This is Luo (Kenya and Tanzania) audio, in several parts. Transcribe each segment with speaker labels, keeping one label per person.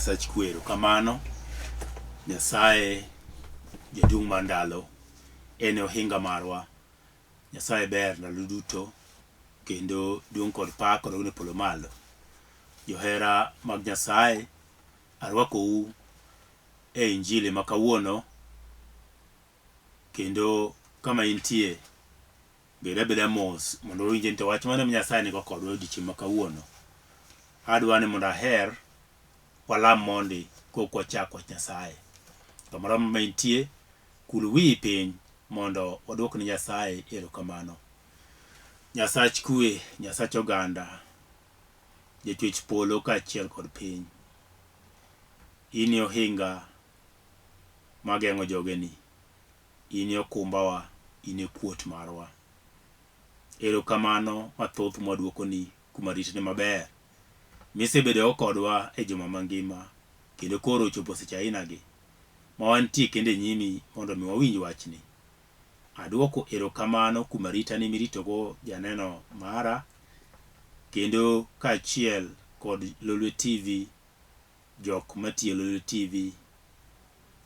Speaker 1: Nyasach kwe erokamano. Nyasaye jaduong' mar ndalo, en e ohinga marwa. Nyasaye ber ndalo duto kendo duong' kod pak odog ne polo malo. Johera mag Nyasaye, arwakou e injili ma kawuono kendo kama intie Bed abeda mos mondo wawinje ni to wach mane ma Nyasaye nigo kodwa e odiechieng' ma kawuono. Adwa ni mondo aher walam mondi kok wachak wach Nyasaye. Kamoro amora ma intie, kul wiyi piny mondo waduok ne Nyasaye erokamano. Nyasach kwe, Nyasach oganda, jachwech polo kaachiel kod piny. In e ohinga mageng'o jogeni. In e okumbawa, in e kuot marwa. Erokamano mathoth mwaduokoni kuom aritni maber misebedogo kodwa e juma mangima kendo koro ochopo seche ainagi ma wantie kendo e nyimi mondo mi wawinj wachni. Aduoko erokamano kuom aritani miritogo janeno mara kendo kaachiel kod Lolwe TV jok matiyo e Lolwe TV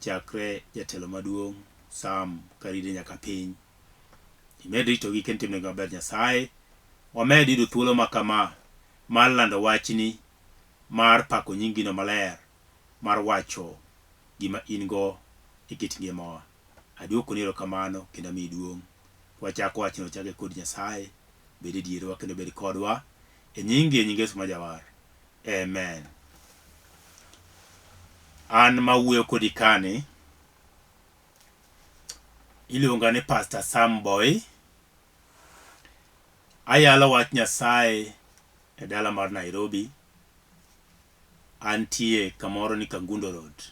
Speaker 1: chakre jatelo maduong' Sam Karide nyaka piny. Imed ritogi kendo timnegi maber Nyasaye. Wamed yudo thuolo ma kama mar lando wachni, mar pako nyingino maler, mar wacho gima in go e kit ngimawa. Aduokoni erokamano kendo amiyi duong'. Wachako wachni wachake kod Nyasaye. Bed e dierwa kendo bed kodwa. E nyingi e nying Yesu ma Jawar. Amen. An mawuoyo kodi kani iluonga ni Pastor Sam Boy. Ayalo wach Nyasaye e dala mar Nairobi. Antie kamoro ni Kangundo Road.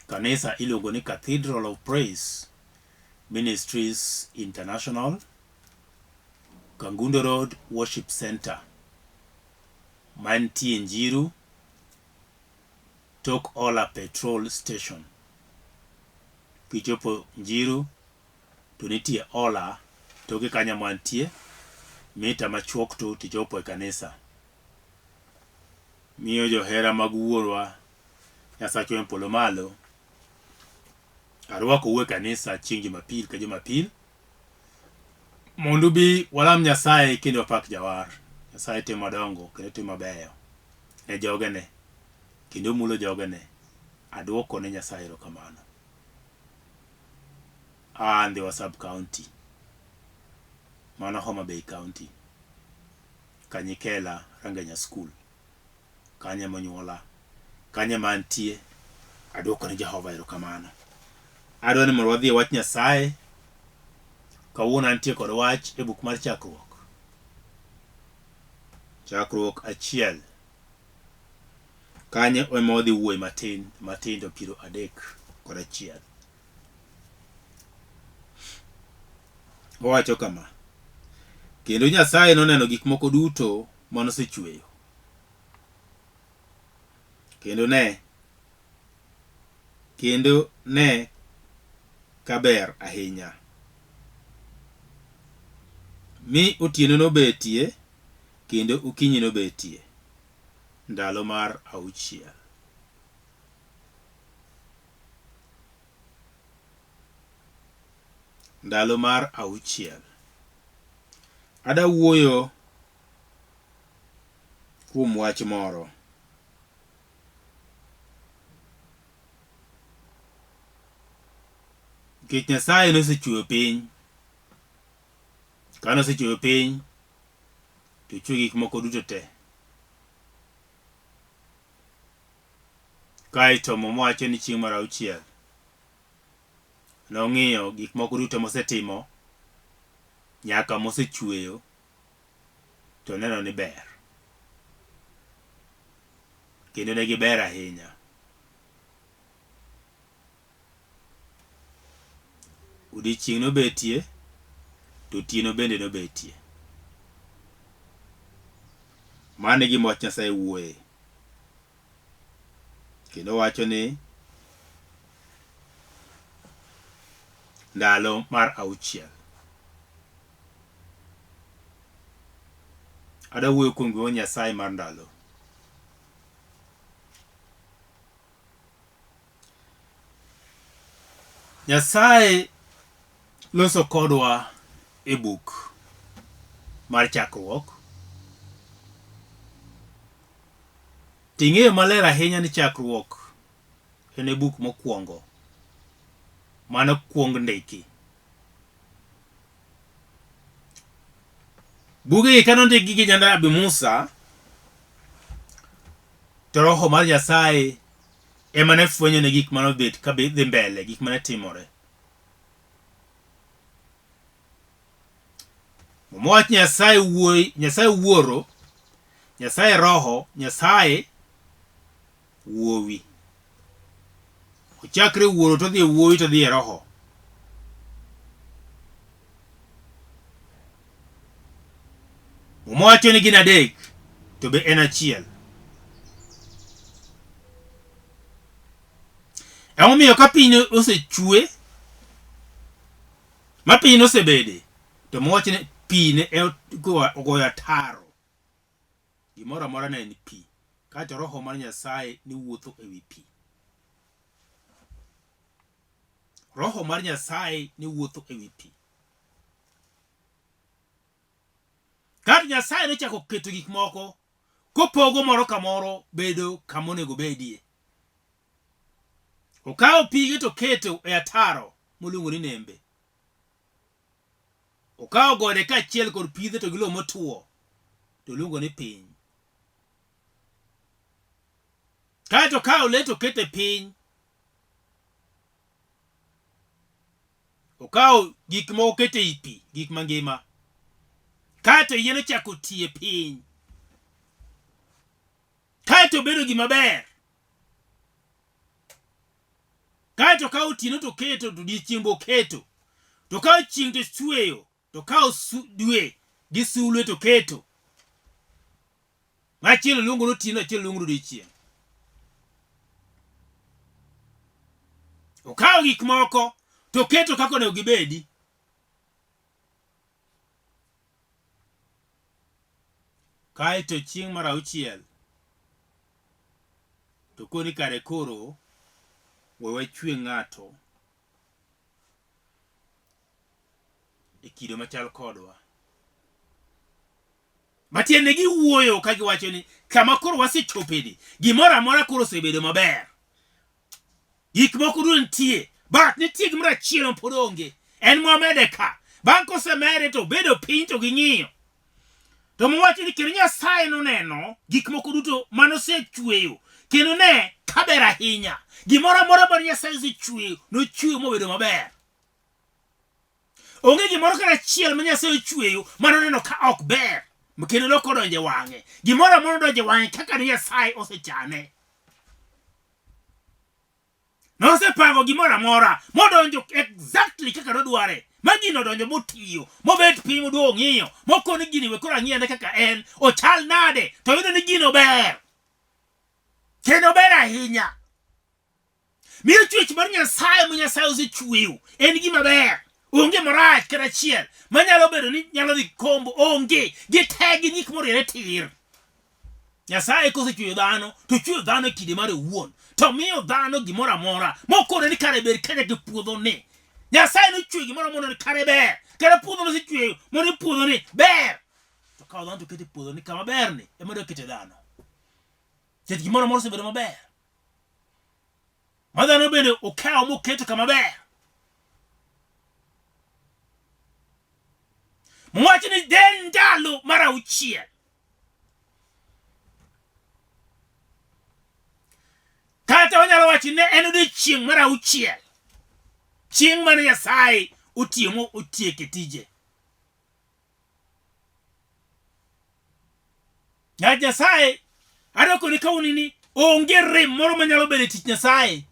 Speaker 1: Kanisa iluongo ni Cathedral of Praise Ministries International. Kangundo Road Worship Centre mantie Njiru tok Ola Petrol Station. Kichopo Njiru to nitie Ola toke kanyo mantie mita machuok tu tichopo e kanisa. Miyo johera mag wuorwa Nyasachwa e polo malo arwakou e kanisa chieng' Jumapil ka Jumapil Mondo ubi walam Nyasaye kendo wapak Jawar. Nyasaye timo madongo kendo timo mabeyo ne jogene kendo omulo jogene. Aduoko ne Nyasaye erokamano. Aa Ndhiwa sub county, mano Homa Bay county, Kanyikela Rangenya school. Kanyo ema onyuola, kanyo ema antie. Aduoko ne Jehova erokamano. Adwa ni mondo wadhi e wach Nyasaye. Kawuono antie kod wach e buk mar Chakruok. Chakruok achiel. Kanyo ema wadhi wuoye matin, matindo 31. Owacho kama, Kendo Nyasaye noneno gik moko duto ma nosechweyo, Kendo ne, kendo ne kaber ahinya. Mi otieno nobetie, kendo okinyi nobetie, ndalo mar auchiel. Ndalo mar auchiel. Ada wuoyo kuom wach moro. Nikech Nyasaye nosechweyo piny, ka nosechweyo piny, to ochweyo gik moko duto te. Kaeto Muma wacho ni chieng' mar auchiel nong'iyo gik moko duto mosetimo nyaka mosechweyo to neno ni ber. Kendo ne giber ahinya. Odiechieng' nobetie, to otieno bende nobetie. Mano e gima wach Nyasaye wuoye. Kendo wacho ni ndalo mar auchiel. Adwa wuoyo kuom gima Nyasaye mar ndalo. Nyasaye loso kodwa e buk mar Chakruok. Ting'eyo maler ahinya ni Chakruok en e buk mokwongo mane okwong ndiki. Bugegi kane ondikgi gi janabi Musa, to Roho mar Nyasaye ema ne fwenyone gik mane obet ka dhi mbele, gik mane timore. Muma wach Nyasaye Wuoyi, Nyasaye Wuoro, Nyasaye Roho, Nyasaye Wuowi. Ochakre Wuoro to odhi e Wuowi to odhi e Roho. Muma wacho ni gin adek to be en achiel. Emomiyo ka piny osechwe ma piny nosebede to Muma wacho ni pi ne ogoyo ataro. Gimoro amora ne en pi. Kaeto Roho mar Nyasaye ne wuotho e wi pi. Roho mar Nyasaye ne wuotho e wi pi. Kaeto Nyasaye nochako keto gik moko kopogo moro ka moro bedo kama onego bedie. Okawo pige to oketo e ataro moluongo ni nembe. Okawo gode kaachiel kod pidhe to gi lowo motwo to oluongo ni piny. Kaeto okawo le to oketo e piny. Okawo gik moko oketo ei pi, gik mangima. Kaeto yien ochako ti e piny. Kaeto obedo gima ber. Kaeto okawo otieno to oketo, to odiechieng' be oketo. To okawo chieng' to ochweyo, to okawo dwe gi sulwe to oketo. Achiel oluongo ni otieno, achiel oluongo ni odiechieng'. Okawo gik moko to oketo kaka onego gibedi. Kaeto chieng' mar auchiel to koni kare koro we wachwe ng'ato e kido machal kodwa. Matiende giwuoyo ka giwacho ni kama koro wasechopeni, gimoro amora koro osebedo maber. Gik moko duto nitie, but nitie gimoro achiel ma pod onge. En mwamede ka. Bang' kosemede to obedo piny to ging'iyo. To mowacho ni kendo Nyasaye noneno gik moko duto mane osechweyo kendo ne kaber ahinya. Gimoro amora mane Nyasaye osechweyo nochweyo mobedo maber. Onge gimoro kata achiel ma Nyasaye ochweyo mane oneno ka ok ber kendo ne ok odonjo e wang'e. Gimoro amora odonjo e wang'e kaka ne Nyasaye osechane. Nosepango gimoro amora modonjo exactly kaka nodware. Ma gino odonjo motiyo, mobet piny moduogo ng'iyo, mokoni gini we koro ang'iyane kaka en, ochal nade, to yudo ni gino ber. Kendo ber ahinya. Miyo chwech mar Nyasaye ma Nyasaye osechweyo en gima ber. Onge marach kata achiel manyalo bedo ni nyalo dhi kombo onge. Gite gin gik moriere tir. Nyasaye kosechweyo dhano to ochweyo dhano e kide mare owuon to miyo dhano gimoro amora mokone ni kare ber ka nyaka e puodho ni. Nyasaye nochweyo gimoro amora ni kare ber. Kata puodho nosechweyo mondo e puodho ni ber. To kawo dhano to kete e puodho ni kama ber ni ema odwa kete dhano. Nikech gimoro amora osebedo maber. Ma dhano bende okawo moketo kama ber. Mwacho ni den ndalo mar auchiel. Kata wanyalo wacho ni en odiechieng' mar auchiel. Chieng' mane Nyasaye otiyo mo otieke tije. Nyach Nyasaye adwa koni kawuono ni onge rem moro manyalo bedo e tich Nyasaye.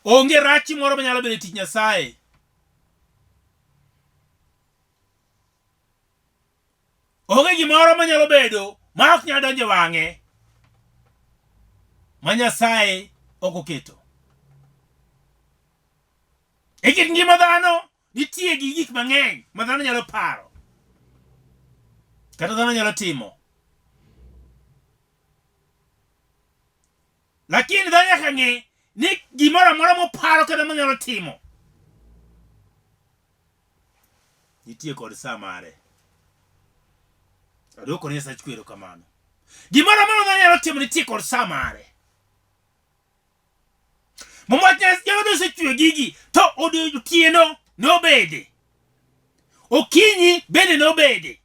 Speaker 1: Onge rach moro manyalo bedo e tich Nyasaye. Onge gimoro manyalo bedo ma ok nyal donjo e wang'e ma Nyasaye ok oketo. E kit ngima dhano nitie gi gik mang'eny ma dhano nyalo paro kata dhano nyalo timo. Lakini dhano nyaka ng'e ni gimoro amora moparo kata monyalo timo nitie kod sa mare. Adwoko ne Nyasach kwe erokamano. Gimoro amora manyalo timo nitie kod sa mare. Muma Nyasaye osechweyo gigi to otieno nobede, okinyi bende nobede.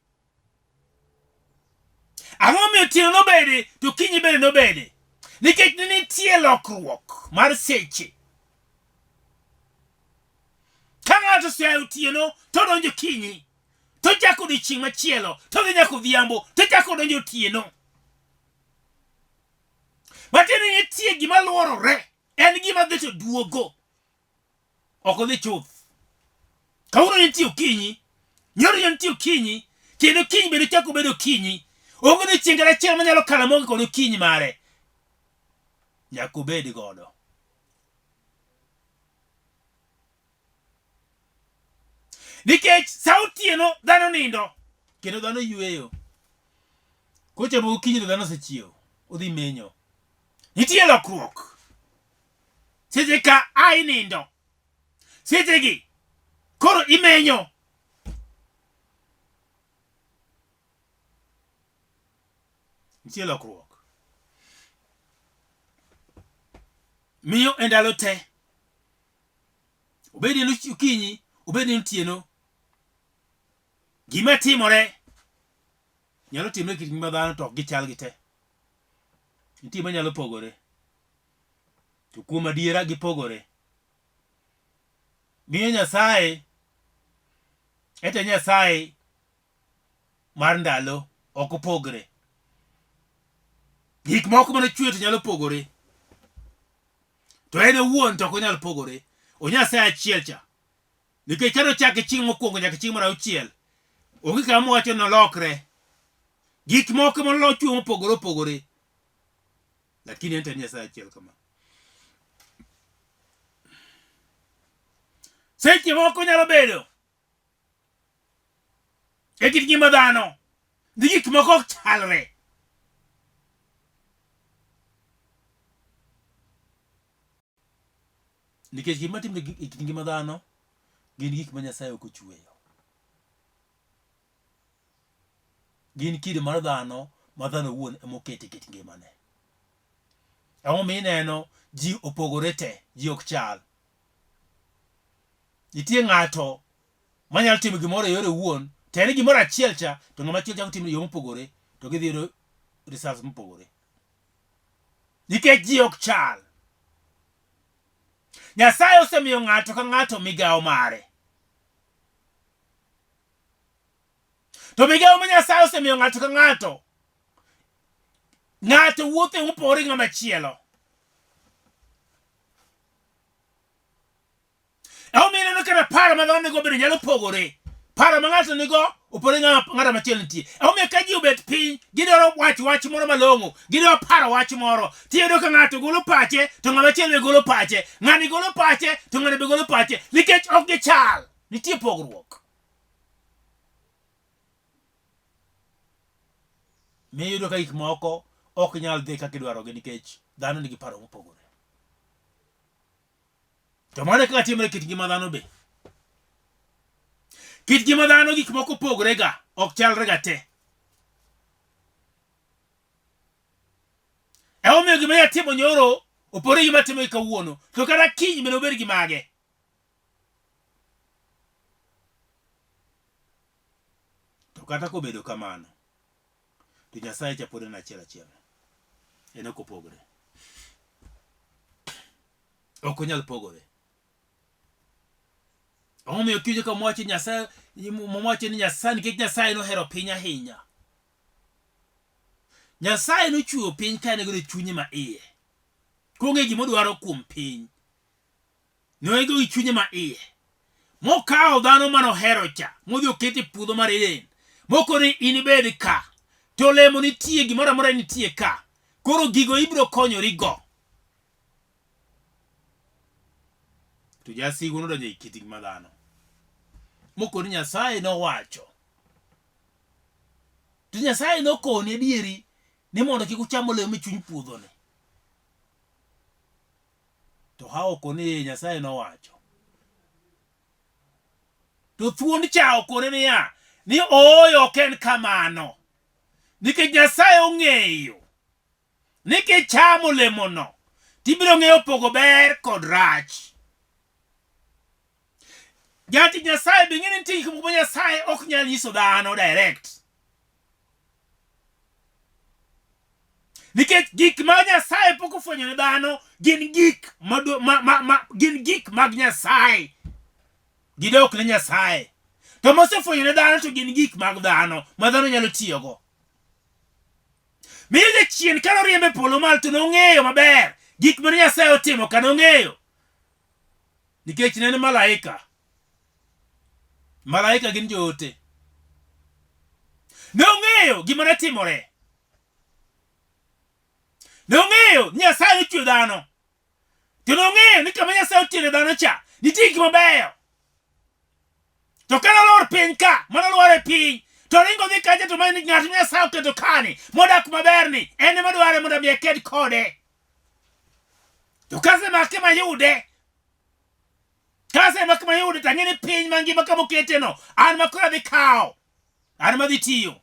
Speaker 1: Ang'o momiyo otieno nobede to okinyi bende nobede? Nikech ne nitie lokruok mar seche. Ka ng'ato osea otieno to odonjo okinyi, to ochako odiechieng' machielo, to odhi nyaka odhiambo, to ochako odonjo otieno. Matiende ni nitie gima luorore, en gima dhi to duogo, ok odhi chuth. Kawuono nitie okinyi, nyoro nitie okinyi, kendo kiny bende chako bedo okinyi. Onge odiechieng' kata achiel manyalo kalo maonge kod okinyi mare. Nyaka obed godo. Nikech sa otieno dhano nindo kendo dhano yueyo. Kochopo gokinyi to dhano osechiew, odhi menyo. Nitie lokruok. Seche ka a inindo, sechegi koro imenyo. Nitie lokruok. Miyo e ndalo te, obed ni okinyi, obed ni otieno, gima timore nyalo timore e kit ngima dhano to ok gichal gi te. Nitie manyalo pogore. To kuom adiera gipogore. Miyo Nyasaye ete Nyasaye mar ndalo ok opogre. Gik moko mane ochweyo to nyalo pogore. To en owuon to ok onyal pogore. O Nyasaye achiel cha. Nikech kane ochake chieng' mokwongo nyaka chieng' mar auchiel, onge kama mowacho ni nolokre. Gik moko molochwe mopogore opogore. Lakini en to en Nyasaye achiel kama. Seche moko nyalo bedo e kit ngima dhano ni gik moko ok chalre. Nikech gima timre e kit ngima dhano gin gik ma Nyasaye ok ochweyo. Gin kido mar dhano ma dhano owuon ema oketo e kit ngimane. Ang'o momiyo ineno ji opogore te, ji ok chal. Nitie ng'ato manyalo timo gimoro e yore owuon, to en gimoro achiel cha, to ng'ama chielo chako timo e yo mopogore, to gidhi yudo results mopogore. Nikech ji ok chal. Nyasaye osemiyo ng'ato ka ng'ato migawo mare. To migawo ma Nyasaye osemiyo ng'ato ka ng'ato, ng'ato wuotho e mopogore gi ng'ama chielo. Emomiyo ineno kata paro ma dhano nigo bende nyalo pogore. Paro ma ng'ato nigo opogore gi ng'ato machielo nitie. Emomiyo ka ji obet piny, gidwaro wach wach moro malong'o, gidwaro paro wach moro. Tiyudo ka ng'ato golo pache, to ng'ama chielo be golo pache. Ng'ani golo pache, to ng'ani be golo pache. Nikech ok gichal. Nitie pogruok. Miyudo ka gik moko ok nyal dhi kaka idwarogi nikech dhano nigi paro mopogore. To mano e kaka timore e kit ngima dhano be. Kit ngima dhano gik moko pogore ga, ok chalre ga te. Emomiyo gima jatimo nyoro opogore gi gima atimo gi kawuono, to kata kiny bende obed gi mage. To kata kobedo kamano, to Nyasaye cha pod en achiel achiel. En ok opogre. Ok onyal pogore. Ang'o momiyo kiwinjo ka mwacho Nyasaye mwacho ni Nyasaye nikech Nyasaye nohero piny ahinya. Nyasaye nochweyo piny ka en godo e chunye ma iye. Kong'e gima odwaro kuom piny. Noego gi chunye ma iye. Mokawo dhano mane ohero cha, modhi oketo e puodho mar Eden. Mokoni in ibed ka. To olemo nitie, gimoro amora nitie ka. Koro gigo ibiro konyori go. To jasigu nodonjo e kit ngima dhano. Mokoni Nyasaye nowacho. To Nyasaye nokoni adieri ni mondo kik ucham olemo e chuny puodhoni. To Hawa okone ni Nyasaye nowacho. To thuond cha okone niya, ni ooyo ok en kamano. Nikech Nyasaye ong'eyo ni kichamo olemono tibiro ng'eyo pogo ber kod rach. Jatich Nyasaye be ng'e ni nitie gik moko ma Nyasaye ok nyal nyiso dhano direct. Nikech gik ma Nyasaye pok ofwenyo ne dhano gin gik ma, ma, ma, ma, gin gik mag Nyasaye. Gidok ne Nyasaye. To mosefwenyo ne dhano to gin gik mag dhano ma dhano nyalo tiyogo. Miyo jachien ka noriembe e polo malo to nong'eyo maber gik mane Nyasaye otimo ka nong'eyo. Nikech ne en malaika. Malaika gin joote. Ne ong'eyo gima ne timore. Ne ong'eyo ni Nyasaye nochweyo dhano. To nong'eyo ni kama Nyasaye otiene dhano cha, nitie gik mabeyo. To ka nolor piny ka, mano lwar e piny, to ringo dhi kacha to mani ng'at ma Nyasaye oketo kani, modak maberni, en ema dware mondo mi aked kode. To kasemake mayude, kasemake mayude to ang'e ni piny mangima kama oketeno, an ma koro adhi kawo, an ma dhi tiyo.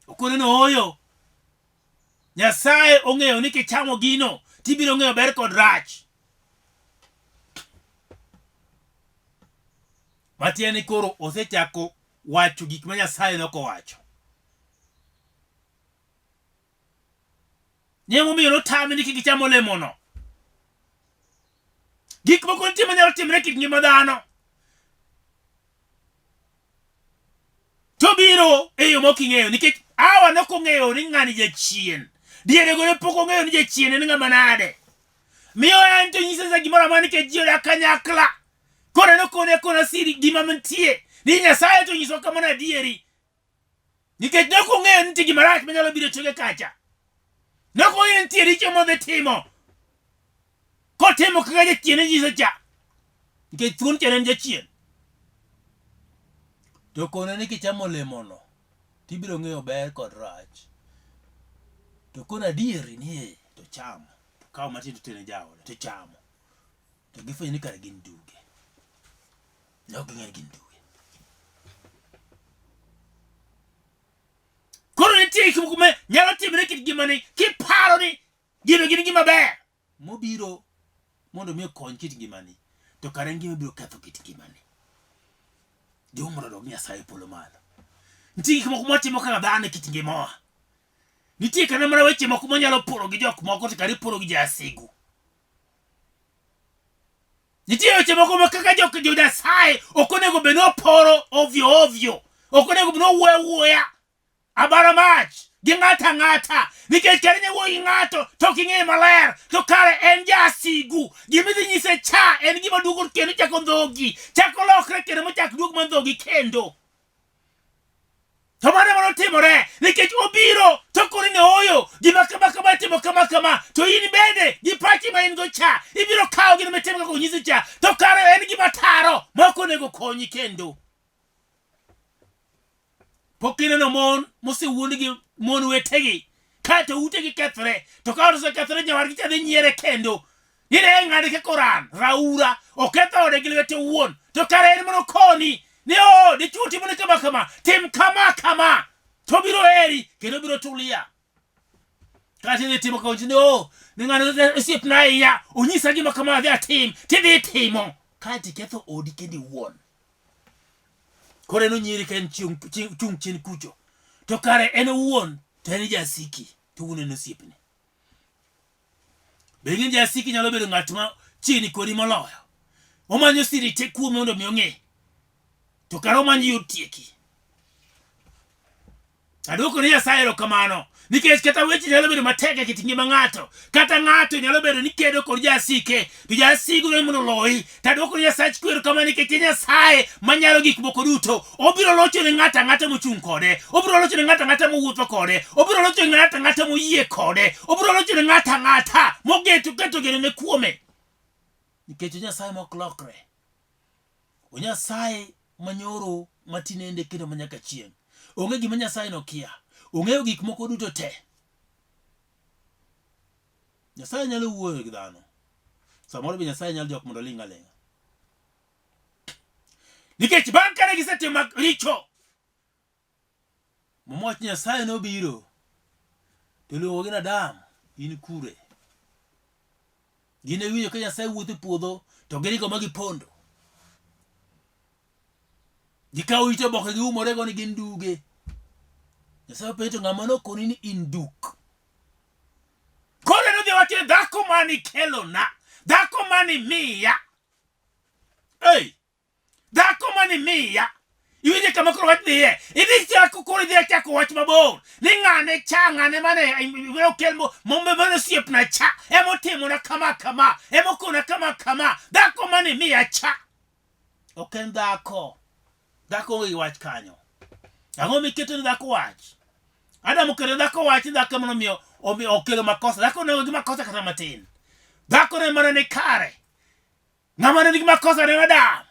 Speaker 1: Okone ni ooyo, Nyasaye ong'eyo ni kichamo gino tibiro ng'eyo ber kod rach. Matiende ni koro osechako wacho gik ma Nyasaye nok owacho. Ni emomiyo notame ni kik icham olemono. Gik moko nitie manyalo timore e kit ngima dhano. To biro e yo mok ing'eyo nikech Hawa nok ong'eyo ni ng'ani jachien. Dierego ne pok ong'eyo ni jachien en ng'ama nade. Miyo en to nyise sa gimoro amora nikech ji odak kanyakla. Koro en okone akona siri gima mantie. Ni Nyasaye to nyiswa kamano adieri. Nikech ne ok ong'eyo ni nitie gima rach manyalo biro e toke kacha. Ne ok ong'eyo ni nitie richo modhi timo. Kotimo kaka jachien nyiso cha. Nikech thuon cha ne en jachien. To kone ni kichamo olemono, tibiro ng'eyo ber kod rach. To kone adieri ni ee, to cham. To kawo matin to tene jaode, to chamo. To gifwenyo ni kare gin duge. Ne ok ging'eyo ni gin duge. Koro nitie gik moko ma nyalo timore e kit ngimani kiparo ni gino gin gima ber mobiro mondo mi okony kit ngimani to kare en gima biro ketho kit ngimani. Duong' mondo odog Nyasaye e polo malo. Nitie gik moko mwatimo kaka dhano e kit ngimawa. Nitie kata mana weche moko mwanyalo poro gi jok moko to kare iporo gi jasigu. Nitie weche moko ma kaka jok jo Nyasaye ok onego bed ni oporo ovyo ovyo. Ok onego bed ni owuoyo awuoya abara mach gi ng'ato ang'ata nikech kare inya wuoyo gi ng'ato to ok ing'eye maler to kare en jasigu. Gima idhi nyise cha en gima duogo kendo chako ndhogi chako lokre kendo mochak duog mandhogi kendo. To mano ema notimore nikech obiro to koro ni ooyo gima kama kama itimo kama kama to in bende gi pachi ma in go cha ibiro kawo gino mitimo kaka onyisi cha to kare en gima taro ma ok onego konyi kendo. Pok ineno mon mosewuond gi mon wetegi kaeto utegi kethre to ka ot osekethore nyawadgi cha dhi nyiere kendo ni ne ng'ane kaka oran raura oketho ode gi lwete owuon to kare en mono koni ni o dichuo timo ne kama kama tim kama kama to biro heri kendo biro tulia kata idhi timo kaonji ni o ni ng'ano osiepna ahinya onyisa gima kama adhi atim tidhi timo kaeto iketho odi kendi iwuon koro en onyieri ka en chung' chien kucho to kare en owuon to en jasiki to wuon en osiepni Be ing'e ni jasiki nyalo bedo ng'at ma chiegni kodi moloyo? Omanyo siri te kuomi mondo mi ong'e. To kara omanyo yor tieki. Adwoko ne Nyasaye erokamano nikech kata weche nyalo bedo matek e kit ngima ng'ato, kata ng'ato nyalo bedo ni kedo kod jasike, to jasigu dwaro mondo oloyi. To adwoko ne Nyasach kwe erokamano nikech en Nyasaye manyalo gik moko duto. Obiro locho ne ng'ato ang'ata mochung' kode. Obiro locho ne ng'ato ang'ata mowuotho kode. Obiro locho ne ng'ato ang'ata moyie kode. Obiro locho ne ng'ato ang'ata mogeto keto genone kuome. Nikech o Nyasaye ma ok lokre. O Nyasaye manyoro matinende kendo manyaka chieng'. Onge gima Nyasaye nokia. Ong'eyo gik moko duto te. Nyasaye nyalo wuoyo gi dhano. Samoro be Nyasaye nyalo jok mondo oling' aling'a. Nikech bang' kane gisetimo richo, Muma wacho Nyasaye nobiro to oluongogi ni Adam, in kure? Gin e winjo ka Nyasaye wuotho e puodho to giringo ma gipondo. Gikawo it oboke giumorego ni gin duge. Nyasaye openjo to ng'ama nokoni ni in duk? Koro nodhi wacho ni dhako mane ikelona, dhako mane imiya. Ei, dhako mane imiya. Iwinje kama koro wach dhiye. Idhi chako koro idhi chako wach mabor. Ni ng'ane cha, ng'ane mane okel mo, mane osiepna cha, emotimona kama kama, emokona kama kama. Dhako mane imiya cha. Ok en dhako. Dhako onge gi wach kanyo. Ang'o miketo ni dhako wach? Adam oketo dhako wach, dhako ema nomiyo omiyo okelo makosa. Dhako ne onge gi makosa kata matin. Dhako ne mana ni kare. Ng'ama ne nigi makosa ne en Adam.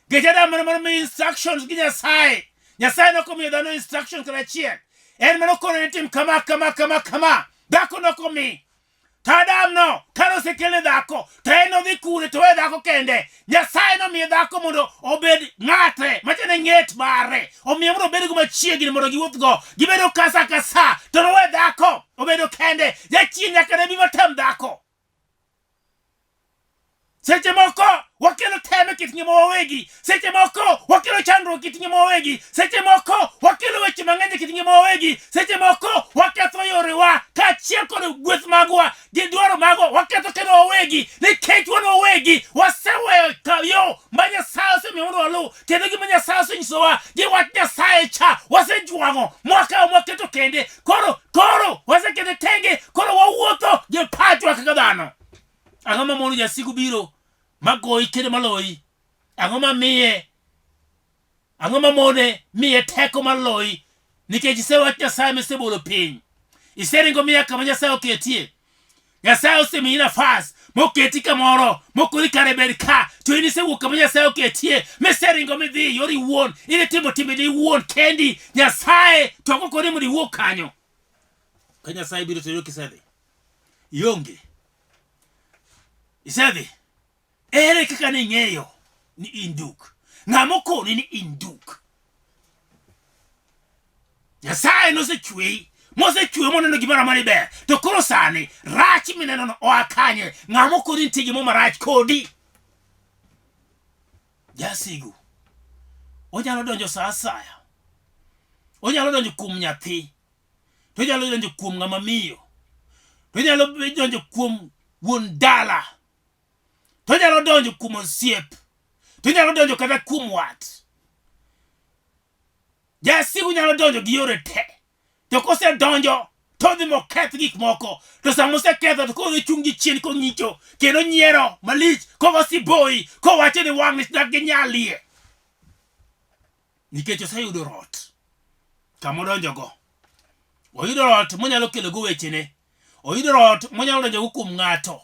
Speaker 1: Nikech Adam ne mana miyo instructions gi Nyasaye. Nyasaye ne ok omiyo dhano instructions kata achiel. En mana okone ni tim kama kama kama kama. Dhako ne ok omi. To Adam no kane osekelne dhako to en nodhi kure to owe dhako kende. Nyasaye nomiye dhako mondo obed ng'ate machane ng'et mare. Omiye mondo obed go machiegni mondo giwuoth go. Gibedo kasa ka sa to nowe dhako obedo kende. Jachien nyaka ne bi matem dhako. Seche moko wakelo tem e kit ngima wawegi. Seche moko wakelo chandruok e kit ngima wawegi. Seche moko wakelo weche mang'eny e kit ngima wawegi. Seche moko waketho yorewa kaachiel kod gweth magwa gi dwaro magwa waketho kendo wawegi nikech wan wawegi waseweyo ka yo ma Nyasaye osemiyo mondo waluw kendo gima Nyasaye osenyisowa gi wach Nyasaye cha wasejwang'o mwakawo mwaketo kende koro koro wasekete tenge koro wawuotho gi pachwa kaka dhano. Ang'o ma mono jasigu biro magoyi kendo maloyi? Ang'o ma miye? Ang'o ma mone miye teko mar loyi? Nikech isewach Nyasaye misebolo piny. Iseringo miya kama Nyasaye oketie. Nyasaye osemiyi nafas moketi kamoro mokoni kare bed ka to in isewuok kama Nyasaye oketie miseringo midhi yori iwuon idhi timo timbeni iwuon kendi Nyasaye to ok okoni mondo iwuog kanyo. Ka Nyasaye biro to yudo kisedhi. Ionge. Isedhi. Ere kaka ne ing'eyo ni in duk? Ng'ama okoni ni in duk? Nyasaye nosechweyi mosechweyo moneno gimoro amora ber to koro sani rach minenono oa kanye? Ng'ama okoni nitie gimoro marach kodi? Jasigu onyalo donjo sa asaya, onyalo donjo kuom nyathi to onyalo donjo kuom ng'ama miyo, to onyalo donjo kuom wuon dala, to onyalo donjo kuom osiep, to onyalo donjo kata kuom wat. Jasigu nyalo donjo gi yore te, to kosedonjo to odhi moketh gik moko, to sama oseketho to koro ochung' gi chien kong'icho kendo nyiero malich kogo siboi kowacho ni wang'ni dak ginyalie nikech oseyudo rot kama odonjogo. Oyudo rot monyalo kelogo wechene. Oyudo rot monyalo donjogo kuom ng'ato.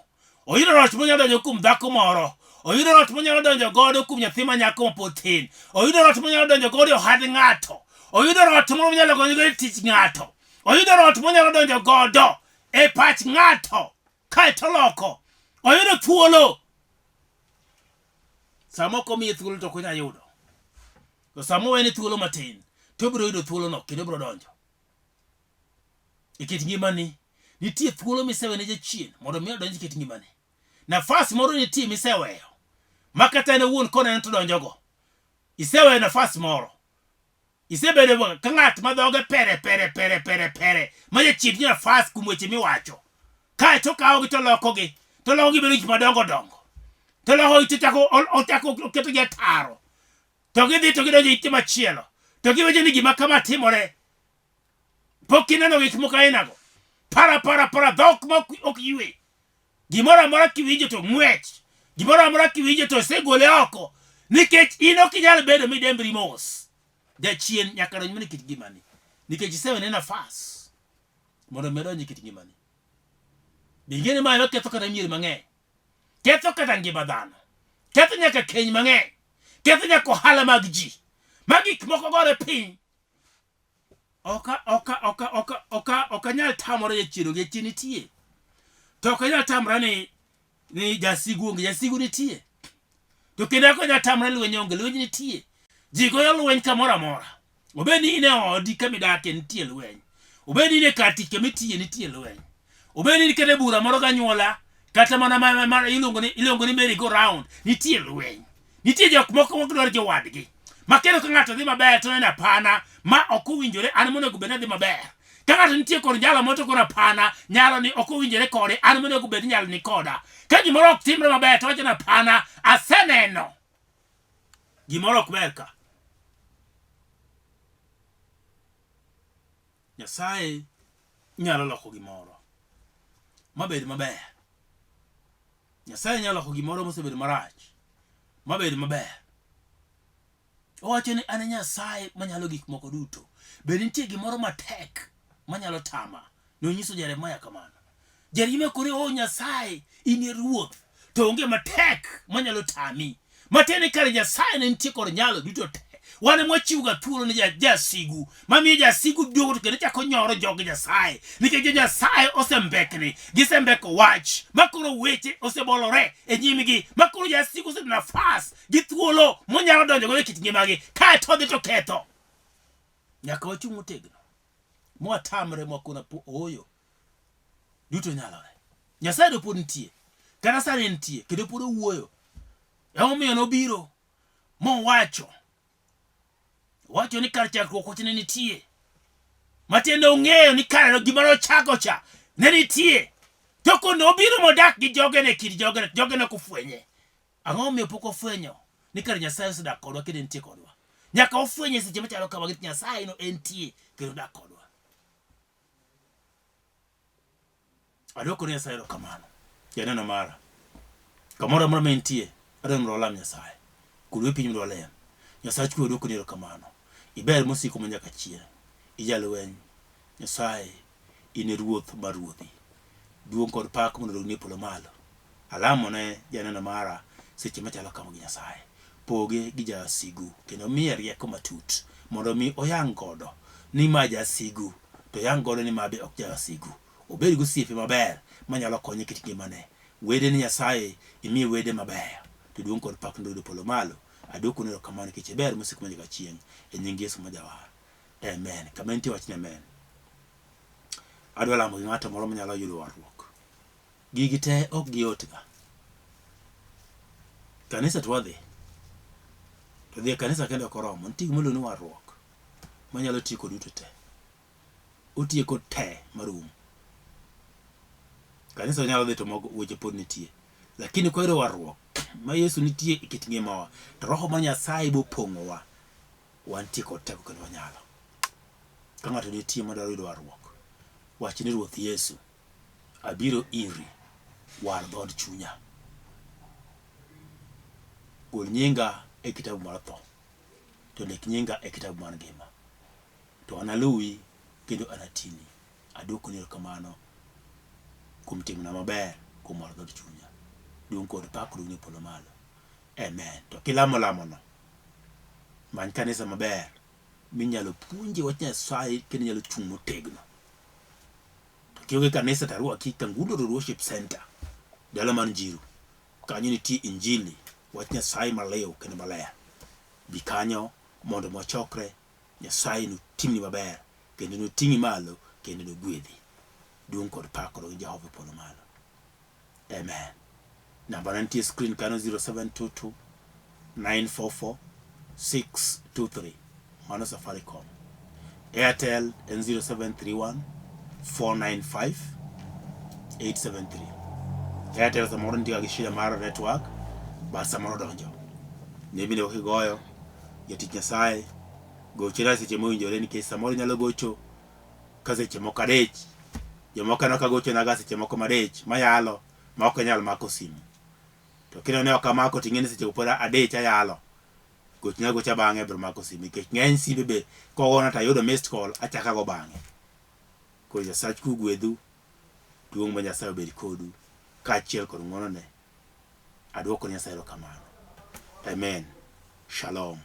Speaker 1: Oyudo rot monyalo donjogo kuom dhako moro. Oyudo rot monyalo donjo godo kuom nyathi ma nyako mapod tin. Oyudo rot monyalo donjo godo e ohand ng'ato. Oyudo rot moro monyalo donjo godo e tich ng'ato. Oyudo rot monyalo donjo godo e pach ng'ato kaeto oloko. Oyudo thuolo. Sama ok omiye thuolo to ok onyal yudo. To sama owene thuolo matin, to obiro yudo thuolono kendo obiro donjo. E kit ngimani, nitie thuolo misewene jachien mondo mi odonj e kit ngimani. Nafas moro nitie miseweyo ma kata en owuon koneno to donjogo. Iseweyo nafas moro. Isebedo ka ng'at ma dhoge pere pere pere pere pere ma jachien ni nafas kuom weche miwacho. Kae to okawogi to olokogi to olokogi bedo gik madongo dongo. To olokogi to ochako ochako oketogi ataro. To gidhi to gidonjo e ite machielo. To giwacho ni gima kama timore. Pok ineno gik moko ainago. Para para para dhok ma ok ywe. Gimoro amora kiwinjo to ng'wech. Gimoro amora kiwinjo to osegole oko. Nikech in ok inyal bedo midembri mos. Jachien nyaka donj mana e kit ngimani. Nikech isewene nafas mondo mi odonj e kit ngimani. Be ing'e ni ma ema ketho kata mier mang'eny. Ketho kata ngima dhano. Ketho nyaka keny mang'eny. Ketho nyaka ohala mag ji. Ma gik moko gore piny. Oka oka oka oka oka ok anyal tamore jachien onge jachien nitie. To ok anyal tamra ni ni jasigu onge, jasigu nitie. To kendo ok anyal tamra ni lweny onge, lweny nitie. Ji goyo lweny kamoro amora. Obed ni in e odi kama idakie nitie lweny. Obed ni in e kar tich kama itiye nitie lweny. Obed ni in kata e bura moro ganyuola kata mana ma, ma, ma iluongo ni iluongo ni merry go round nitie lweny. Nitie jok moko mok dwar jowadgi. Ma kendo ka ng'ato dhi maber to neno apana ma ok owinjore an monego bed ni adhi maber. Ka ng'ato nitie kod nyalo moro to koro apana nyalo ni ok owinjore kode an monego bed ni nyalo ni koda. Ka gimoro ok timre maber to wacho ni apana aseneno gimoro ok ber ka. Nyasaye nyalo loko gimoro mabed maber. Nyasaye nyalo loko gimoro mosebedo marach mabed maber. Owacho ni an e Nyasaye manyalo gik moko duto. Be nitie gimoro matek manyalo tama? Nonyiso Jeremia kamano. Jeremia kore, o Nyasaye, in e ruoth, to onge matek manyalo tami. Matiende ni kare Nyasaye ne nitie kod nyalo duto te. Wan ema wachiwoga thuolo ne jasigu, mamiyo jasigu duogo to kendo chako nyoro jog Nyasaye. Nikech jo Nyasaye osembekni, gisembeko wach, ma koro weche osebolore e nyimgi, ma koro jasigu oseyudo nafas gi thuolo monyalo donjogo e kit ngimagi, kae to odhi to ketho. Nyaka wachung' motegno, mwatamre mwakona po ooyo. Duto nyalore. Nyasaye to pod nitie. Kata sani entie, kendo pod owuoyo. Emomiyo nobiro mowacho. Owacho ni kar chakruok wach ne nitie. Matiende ong'eyo ni kare gima nochako cha ne nitie. To kono obiro modak gi jogene kit jogene, jogene ok ofwenye. Ang'o momiyo pok wafwenyo ni kare Nyasaye osedak kodwa kendo entie kodwa? Nyaka wafwenye seche machalo kamagi Nyasaye no entie kendo odak kodwa. Adwoko ne Nyasaye erokamano. Janeno mara. Kamoro amora ma intie, adwaro mondo walam Nyasaye. Kulwe piny mondo walem. Nyasach kwe adwoko ni erokamano. Iber mosiko ma nyaka chieng'. Ijalweny. Nyasaye, in e Ruoth mar ruodhi. Duong' kod pak mondo odogni e polo malo. Alamo ne janeno mara seche machalo kama gi Nyasaye. Poge gi jasigu kendo miye rieko matut mondo mi oyang godo ni ma jasigu to oyang godo ni ma be ok jasigu. Obed gi osiepe maber manyalo konye e kit ngimane. Wede ni Nyasaye imiye wede mabeyo to duong' kod pak noyud e polo malo. Aduokoni erokamano nikech iber mosiko manyaka chieng' e nying Yesu ma Jawar. Amen. Kama intie wach ni amen. Adwa lamo gi ng'ato moro manyalo yudo warruok. Gigi te ok giyot ga. Kanisa to wadhi. To dhi e kanisa kende ok oromo. Nitie gima iluongo ni warruok manyalo tieko duto te. Otieko te marum. Kanisa onyalo dhi to moko weche pod nitie. Lakini kwayudo warruok ma Yesu nitie e kit ngimawa to Roho mar Nyasaye bopong'owa, wantie kod teko kendo wanyalo. Ka ng'ato nitie madwaro yudo warruok, wach ni Ruoth Yesu, abiro iri, war dhood chunya. Gol nyinga e kitabu mar tho, to ndik nyinga e kitabu mar ngima. To analuwi kendo anatini. Adwokoni erokamano kuom timona maber, kuom waro dhood chunya. Duong' kod pak odogni e polo malo. Amen. To kilamo lamono, many kanisa maber minyalo puonje wach Nyasaye kendo inyalo chung' motegno. To kionge kanisa to arwaki Kangundo Road Worship Center, dala mar Njiru. Kanyo nitie injili, wach Nyasaye maliw kendo maler. Bi kanyo mondo mwachokre, Nyasaye notimni maber kendo noting'i malo kendo nogwedhi. Duong' kod pak odog ne Jehova e polo malo. Amen. Namba na nitie screen kanyo 0722 944 623. Mano Safaricom. Airtel en 0731 495 873. Airtel samoro nitie gi shida mar network but samoro donjo. Nembni ok igoyo, jatich Nyasaye gochna seche mowinjore nikech samoro inyalo gocho ka seche moko adich. Jomoko aneno ka gochonaga seche moko madich mayalo ma ok anyal mako simu. To kineno ni ok amako to ing'e ni seche go pod adich ayalo. Gochna agocha bang'e abiro mako simu nikech ng'eny simbe be kogona to ayudo missed call achako ago bang'e. Koro Nyasach kwe ogwedhu, duong' mar Nyasaye obed kodu kaachiel kod ng'wonone. Aduoko ne Nyasaye erokamano. Amen. Shalom.